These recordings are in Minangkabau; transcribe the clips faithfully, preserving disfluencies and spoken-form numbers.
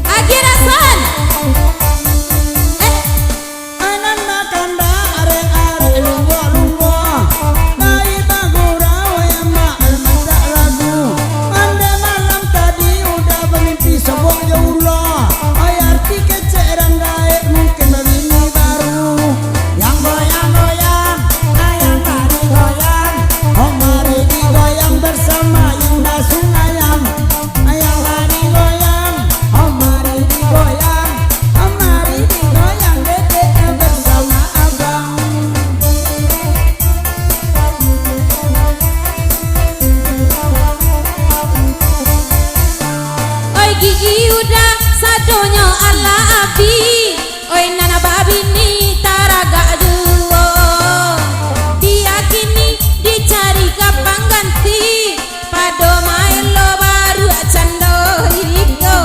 Agiah rasan. Eh. Anan bakandak arek-arek lungguah-lungguah, lai bagurau yang ma-, matak lagu. Ande malam tadi udah bamimpi sobok jo ulo, ai arti kecek rang gaek mungkin babini baru. Yang goyang-goyang, ayam tadi goyang, oh mari digoyang bersama Indah Sungayang. Ayang mari goyang, oh mari digoyang, oh mari digoyang, dedek bersama abang. Oi gigi udah sadonyo alah abih. Oi nan babini taragak juo, bia kini dicari ka pangganti, pado maelo baruak cando iko.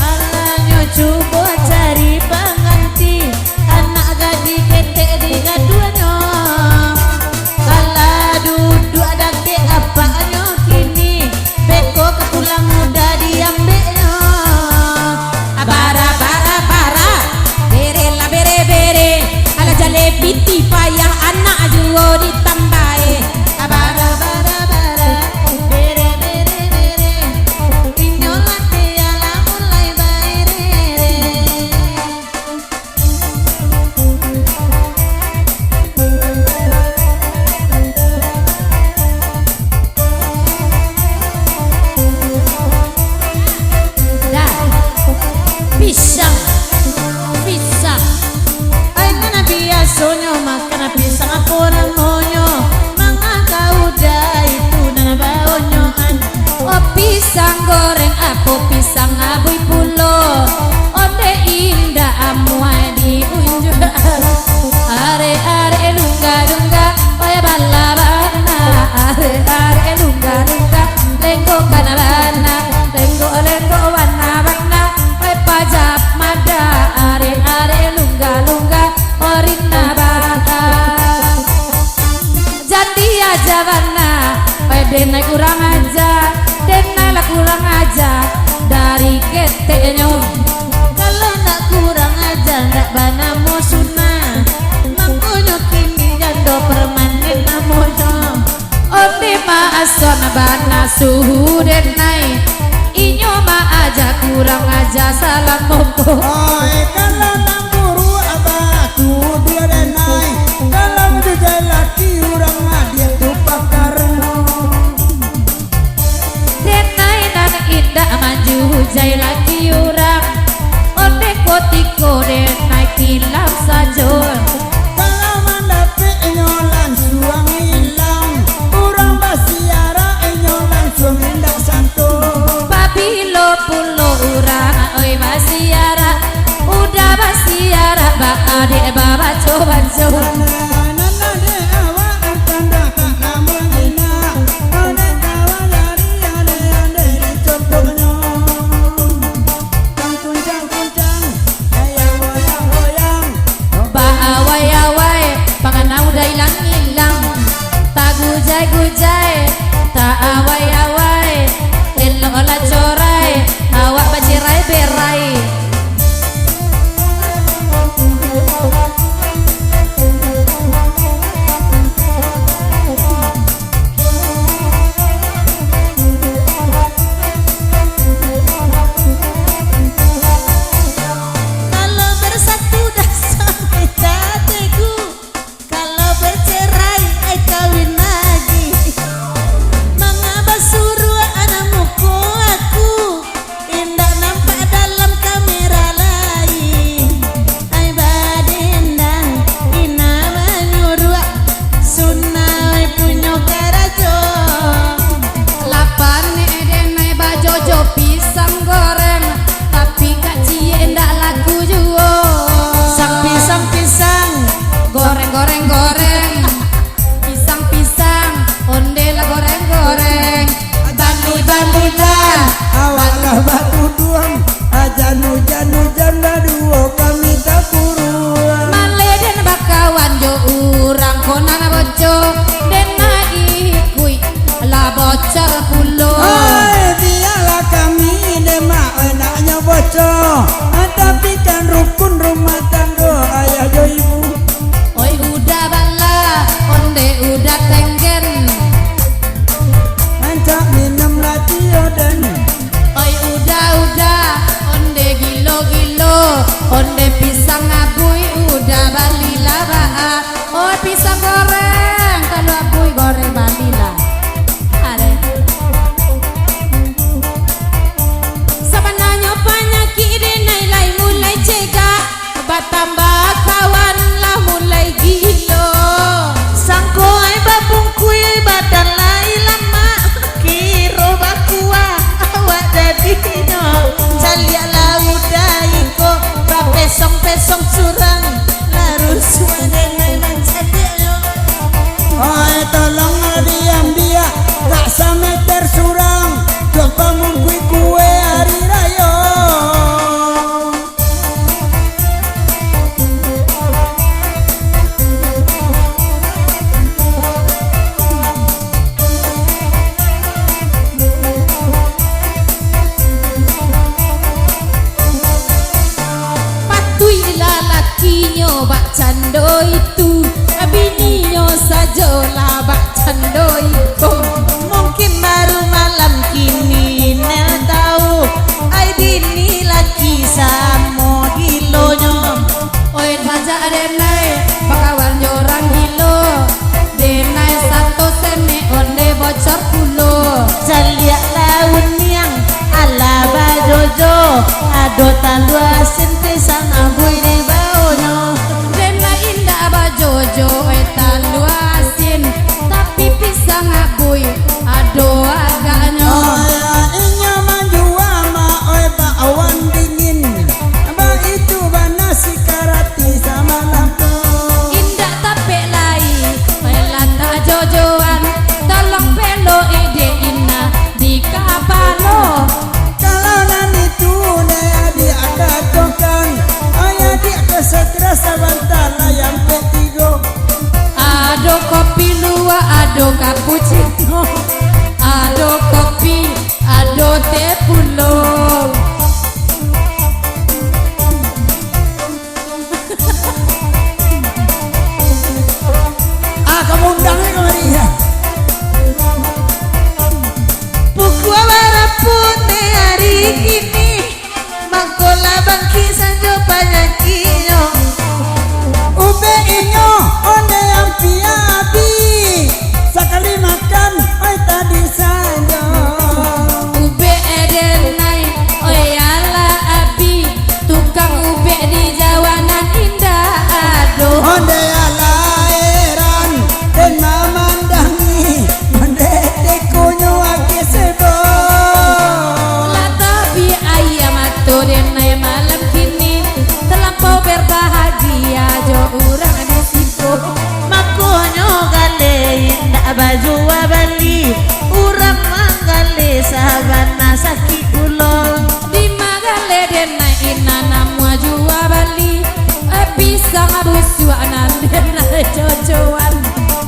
Alah nyo cubo cari pangganti, anak gadih ketek digaduahnyo. Alah duduak dakek apaknyo kini, beko ka pulang mudah diambeknyo. Bara, bara, bara, bere lah bere, bere. Alah jaleh piti payah anak juo ditambahi. Bara, bara, bara, bere, bere, bere. Inyo lah tialah mulai baere-ere. Dah. Pisang. Pisang. Ai, nan biasonyo makan pisang apo namonyo? Manga kau dai tu nan baonyoan. Oh, pisang goreng apo pisang abui pulo? Onde indak amuah diunjuak. Arek-arek lungga-lungga, oi bala bana. Arek-arek lungga-lungga, lenggok kana bana. Lenggok-lenggok bana-bana, oi pajak mada. Arek-arek lungga-lungga, orina bana. Jadi aja bana, eh, denai kurang aja, denai lah kurang aja, dari keteknyo. Kalau nak kurang aja, ndak banamo Suna, mangkonyo kini jando permanen namonyo. Onde ma ason bana suhu denai, inyo ma aja kurang aja salamo ko. Oi, kalau nan buruak batu duo denai, kalau manjujai laki urang, adiak tu pakarnyo. Denai nan indak manjujai laki urang, onde kotiko denai kilau sajo. Kalau mandapek inyo lansuang ilang, urang basiarak inyo lansuang indak santo. Babilo pulo urang oi basiarak, udah basiarak ba adiak babaco-baco. Baawai Ado talua asin, pisang abuih dibaonyo. Denai indak bajojo, eh, talua asin, tapi pisang abuih ado agaknyo. Oh, ya, inyo manjua ma, oi, bakwan dingin. Baitu bana si Karati samalam tu. Indak tapek lai, eh, lah tak jojoan. Tolong pelok ide ina di kapalo. Kalau nan itu, deh, adiak katokan. Ai adiak ka segera sabanta lah, yang ketigo. Ado kopi luwak, ado kapucino, ado kopi, ado teh pulo. Ah, kamu undang ni kamari, ya. Pukua barapo ne ari kini? Mangko lah bangkik sajo panyakiknyo. Ubek inyo, onde ampia abih. Sakali makan, oi, tadi sajo. Ubek denai, oi, alah abih. Tukang ubek di jawanan indak ado. Onde alah heran, den mamandangi, onde tekonyo agak sebo. Lah tabiak aia mato denai malam kini, talampau berbahagia jo urang di siko. Makonyo galeh indak bajua bali, urang manggaleh sabana sakik pulo. Dima galeh denai ina namuah jua bali, eh, pisang busuak nan denai jojoan.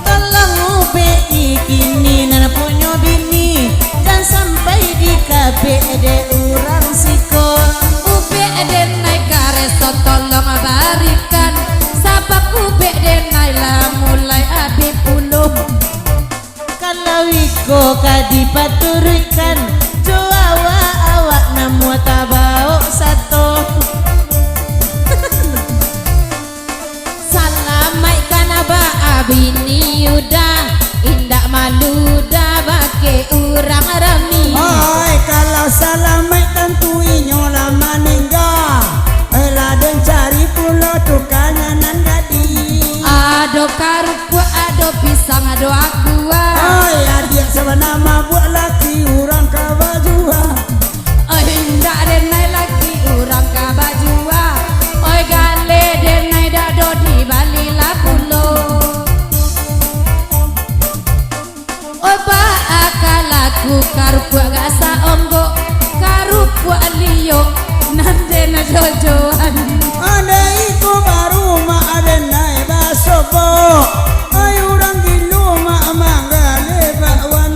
Tolong ubek i kini nan punyo bini, jan sampai dikabek dek urang siko. Ubek denai kareso tolong barikan, sabab ubek denai lah mulai abih pulo. Kalau iko ka dipaturuikkan, jo awak-awak namuah tabaok sato. Salamaikkan abah bini Yuda, indak malu dah bakeh urang rami. Oi, kalau salamaik tantu inyo lah maningga. Oi, lah den cari pulo tukanyo nan gadih. Ado karupuak, ado pisang, ado aqua. Oi, adiak sabana mabuak laki urang ka bajua. Oi, indak denai laki urang ka bajua. Oi, galeh denai dak do dibali lah pulo. Oi, baa ka laku karupuak gak saonggok, karupuak liok nan den jojoan. Andai iko baru mak denai basobok. Oi, urang gilo mak manggaleh bakwan.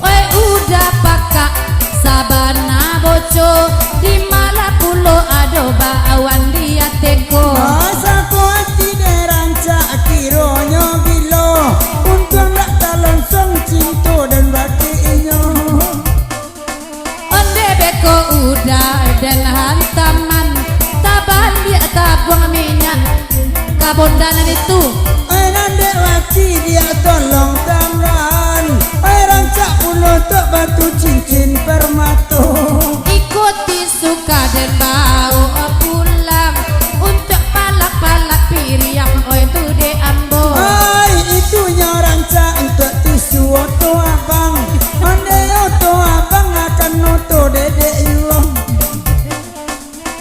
Oi, udah pakak sabana boco, di malah pulo ado bakwan di ateh ko. Asa ko ati deh rancak kironyo gilo, untuang dak talonsong cinto den bakeh inyo. Onde beko udah den hantaman, tabaliak tabuang minyak ka bondanan itu. Ai nan dek wati diak tolong tangan, ai rancak pulo tok batu cincin permato. Ikuti suka den baok pulang, untuak palak-palak piriang, oi tu dek ambo. Ai, itunyo rancak untuak tisu oto abang. Onde oto abang akan oto dedek iyo.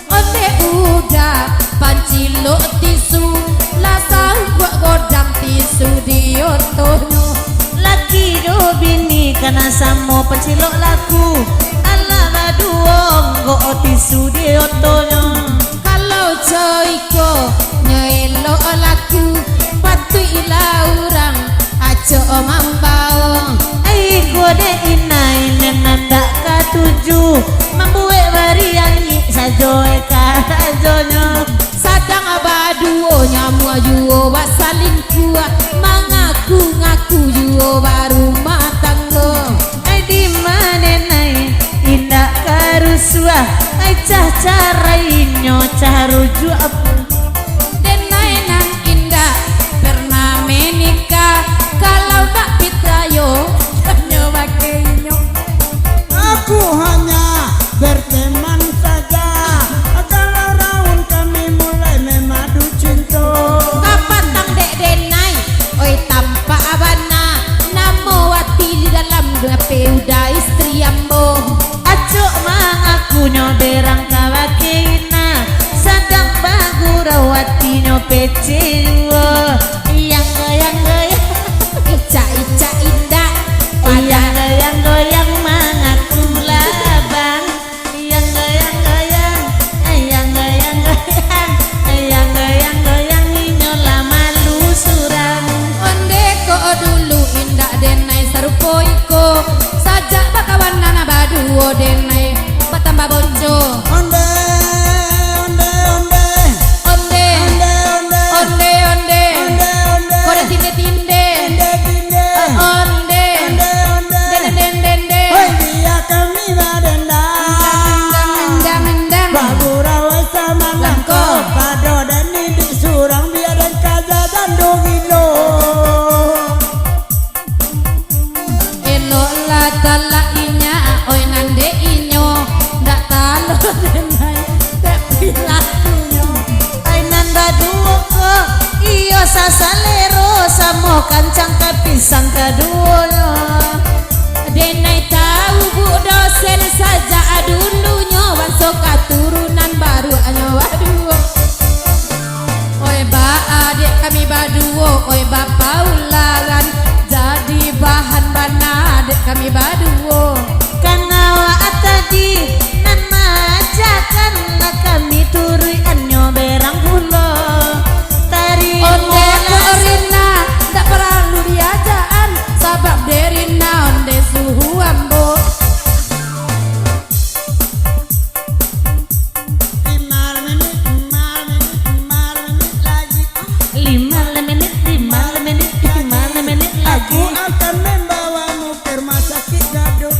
Onde udah pancilok tisu, lah sangguak godang tisu di otonyo. Laki jo bini kana samo pancilok laku, alah baduo onggok tisu di otonyo. Kalau co iko nyo elok laku, patuiklah urang acok mambao. Ai ko dek inai nan andak katuju, mambuek bariangik sajo eka sajonyo. Sadang baduo nyamuah juo basalingkuah, mangaku-ngaku juo barumah tanggo. Ai di ma denai indak karusuah, ai cah carainyo cah rujuak. Denai nan indak pernah menikah, kalau nak pitrayo, tanyo bakeh inyo. Aku hanya berteman Da istri ambo, acok mangakunyo berang ka bakeh ina, sadang bagurau atinyo peceh juo. Yang goyang-goyang, icak-icak indak, yang goyang-goyang mangaku labang. Yang goyang-goyang, yang goyang-goyang, yang goyang-goyang, inyo lah malu surang. Onde ko dulu indak denai sarupo iko, sajak bakawanan baduo denai batambah bonco. Onde, onde, onde. Onde. Onde, onde. Onde, onde. Onde, onde. Ko dak tinde-tinde. Tinde-tinde. Onde. Onde, onde. Den, den, den, den. Hoi, bia kami badendang. Dendang, dendang, dendang. Bagurau ai samalam ko. Langkok. Pado den iduik surang, bia den ka jajan duo kilo. Eloklah talak inyo, oi nan dek inyo, ndak talok denai, tapi lakunyo. Ai nan baduo ko, iyo sasalero, samo kancang ka pisang kaduonyo. Denai tau Buk Dosen sajak dulunyo, banso katurunan baruaknyo baduo. Oi baa dek kami baduo, oi bapaularan, jadi bahan bana dek kami baduo. Kan awak tadi nan maajakan, lah kami turuik annyo berang pulo. Tarimo. Onde ko Rina, ndak paralu diajakan, sabab dek Rina onde suhu ambo. Lima menit, lima menit, lima menit lagi. Lima menit, lima menit, lima menit lagi. Aku akan membawamu ke rumah sakit Gadut.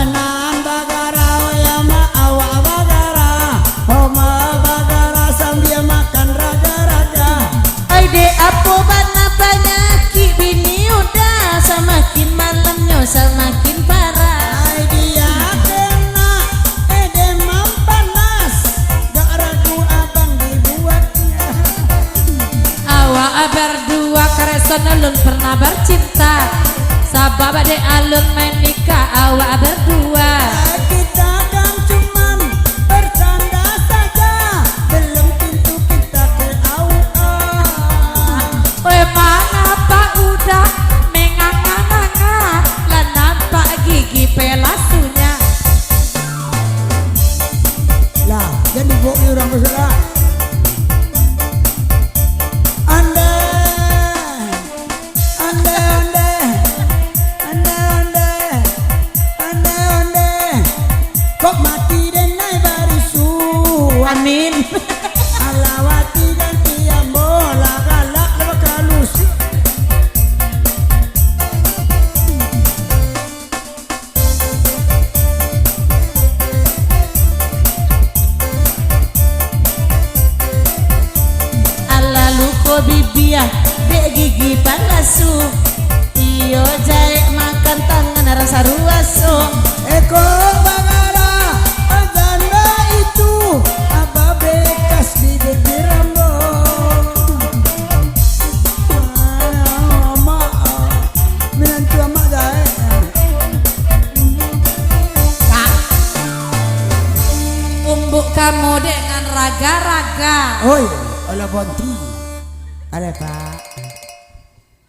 Nan bagara, oh ya ma, awak bagara. Oh ma bagara sambia makan raga-raga. Ai dek apo bana panyakik bini uda, samakin malamnyo samakin parah. Ai dia kena, eh, demam panas, gak ragu abang dibuatnya. Awak berdua kareso alun pernah bercinta, sabab dek alun main nikah awak berdua. Kita kan cuman bercanda saja, belum tentu kita ke awak. Oi, mangapa udah menganga-nganga, lah nampak gigi pelasunyo? Lah, jan dibaok urang ko sudah. Ande, ande, ande, ande, ande, ande, ande. Kok mati denai barisu? Amin. Alah wati ganti ambo, lah galak, lah bakalus. Alah luko bibia, dek gigi palasu. Iyo, jaek makan tangan rasa ruaso. Eko bagara, janda itu, apa bekas di bibir ambo? Amak, minantu amak jaek. Kak, umbuk kamu dengan raga-raga. Oi, olah bonti. Ada, Kak.